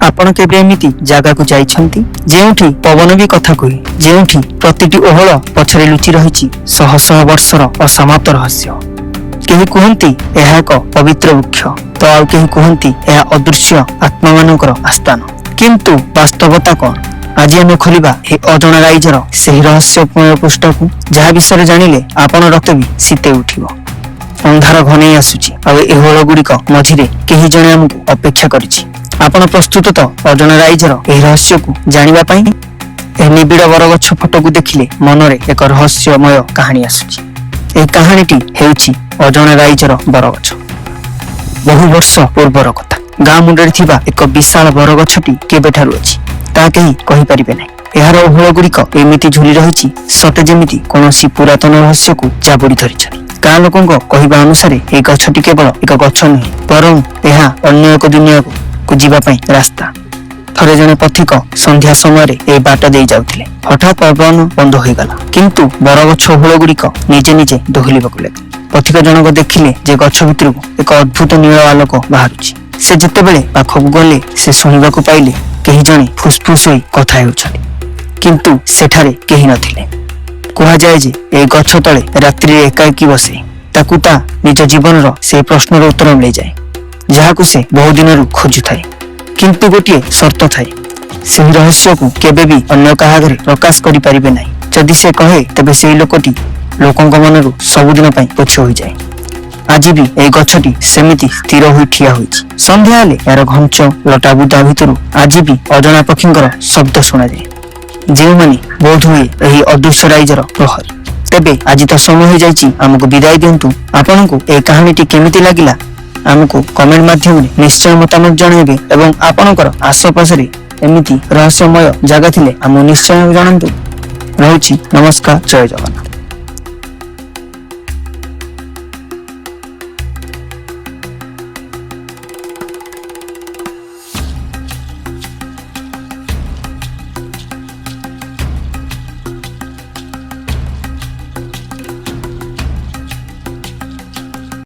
ଆପଣ କେବେ ଏମିତି ଜାଗାକୁ ଯାଇଛନ୍ତି, ଯେଉଁଠି ପବନ ବି କଥା କୁହେ, ଯେଉଁଠି ପ୍ରତିଟି ଓହଳ ପଛରେ ଲୁଚି ରହିଛି ଶହ ଶହ ବର୍ଷର ଅସମାପ୍ତ ରହସ୍ୟ? କେହି କୁହନ୍ତି ଏହା ଏକ ପବିତ୍ର ବୃକ୍ଷ ତ ଆଉ କେହି କୁହନ୍ତି ଏହା ଅଦୃଶ୍ୟ ଆତ୍ମାମାନଙ୍କର ଆସ୍ଥାନ। କିନ୍ତୁ ବାସ୍ତବତା କଣ? ଆଜି ଆମେ ଖୋଲିବା ଏହି ଅଜଣା ରାଇଜର ସେହି ରହସ୍ୟମୟ ପୃଷ୍ଠକୁ, ଯାହା ବିଷୟରେ ଜାଣିଲେ ଆପଣ ରକ୍ତ ବି ଶୀତେଇ ଉଠିବ। ଅନ୍ଧାର ଘନେଇ ଆସୁଛି ଆଉ ଏ ଓହଳ ଗୁଡ଼ିକ ମଝିରେ କେହି ଜଣେ ଆମକୁ ଅପେକ୍ଷା କରିଛି। ଆପଣ ପ୍ରସ୍ତୁତ ତ ଅଜଣା ରାଇଜର ଏହି ରହସ୍ୟକୁ ଜାଣିବା ପାଇଁ? ଏହି ନିବିଡ଼ ବରଗଛ ଫଟୋକୁ ଦେଖିଲେ ମନରେ ଏକ ରହସ୍ୟମୟ କାହାଣୀ ଆସୁଛି। ଏହି କାହାଣୀଟି ହେଉଛି ଅଜଣା ରାଇଜର ବରଗଛ। ବହୁ ବର୍ଷ ପୂର୍ବର କଥା। ଗାଁ ମୁଣ୍ଡରେ ଥିବା ଏକ ବିଶାଳ ବରଗଛଟି କେବେଠାରୁ ଅଛି, ତାହା କେହି କହିପାରିବେ ନାହିଁ। ଏହାର ଓହଳ ଗୁଡ଼ିକ ଏମିତି ଝୁଲି ରହିଛି, ସତେ ଯେମିତି କୌଣସି ପୁରାତନ ରହସ୍ୟକୁ ଜାବୁଡ଼ି ଧରିଛନ୍ତି। ଗାଁ ଲୋକଙ୍କ କହିବା ଅନୁସାରେ, ଏହି ଗଛଟି କେବଳ ଏକ ଗଛ ନୁହେଁ, ବରଂ ଏହା ଅନ୍ୟ ଏକ ଦୁନିଆକୁ ଯିବା ପାଇଁ ରାସ୍ତା। ଥରେ ଜଣେ ପଥିକ ସନ୍ଧ୍ୟା ସମୟରେ ଏହି ବାଟ ଦେଇ ଯାଉଥିଲେ। ହଠାତ୍ ପବନ ବନ୍ଦ ହୋଇଗଲା, କିନ୍ତୁ ବରଗଛ ଓହଳ ଗୁଡ଼ିକ ନିଜେ ନିଜେ ଦୋହଲିବାକୁ ଲାଗିଲା। ପଥିକ ଜଣକ ଦେଖିଲେ ଯେ ଗଛ ଭିତରକୁ ଏକ ଅଦ୍ଭୁତ ନୀଳ ଆଲୋକ ବାହାରୁଛି। ସେ ଯେତେବେଳେ ପାଖକୁ ଗଲେ, ସେ ଶୁଣିବାକୁ ପାଇଲେ କେହି ଜଣେ ଫୁସଫୁସ ହୋଇ କଥା ହେଉଛନ୍ତି, କିନ୍ତୁ ସେଠାରେ କେହି ନଥିଲେ। କୁହାଯାଏ ଯେ ଏହି ଗଛ ତଳେ ରାତ୍ରିରେ ଏକାକୀ ବସେ, ତାକୁ ତା ନିଜ ଜୀବନର ସେହି ପ୍ରଶ୍ନର ଉତ୍ତର ମିଳିଯାଏ, ଯାହାକୁ ସେ ବହୁ ଦିନରୁ ଖୋଜୁଥାଏ। କିନ୍ତୁ ଗୋଟିଏ ସର୍ତ୍ତ ଥାଏ। ସେହି ରହସ୍ୟକୁ କେବେ ବି ଅନ୍ୟ କାହା ଆଗରେ ପ୍ରକାଶ କରିପାରିବେ ନାହିଁ। ଯଦି ସେ କହେ, ତେବେ ସେହି ଲୋକଟି ଲୋକଙ୍କ ମନରୁ ସବୁଦିନ ପାଇଁ ପୋଛି ହୋଇଯାଏ। ଆଜି ବି ଏହି ଗଛଟି ସେମିତି ସ୍ଥିର ହୋଇ ଠିଆ ହୋଇଛି। ସନ୍ଧ୍ୟା ହେଲେ ଏହାର ଘଞ୍ଚ ଲଟାବୁଦା ଭିତରୁ ଆଜି ବି ଅଜଣା ପକ୍ଷୀଙ୍କର ଶବ୍ଦ ଶୁଣାଯାଏ, ଯେଉଁମାନେ ବୋଧହୁଏ ଏହି ଅଦୃଶ୍ୟ ରାଇଜର ପ୍ରହରୀ। ତେବେ ଆଜି ତ ସମୟ ହୋଇଯାଇଛି, ଆମକୁ ବିଦାୟ ଦିଅନ୍ତୁ। ଆପଣଙ୍କୁ ଏହି କାହାଣୀଟି କେମିତି ଲାଗିଲା, ଆମକୁ କମେଣ୍ଟ ମାଧ୍ୟମରେ ନିଶ୍ଚୟ ମତାମତ ଜଣାଇବେ ଏବଂ ଆପଣଙ୍କର ଆଶେପାଶରେ ଏମିତି ରହସ୍ୟମୟ ଜାଗା ଥିଲେ ଆମକୁ ନିଶ୍ଚୟ ଜଣାନ୍ତୁ। ରହୁଛି, ନମସ୍କାର, ଜୟ ଜଗନ୍ନାଥ।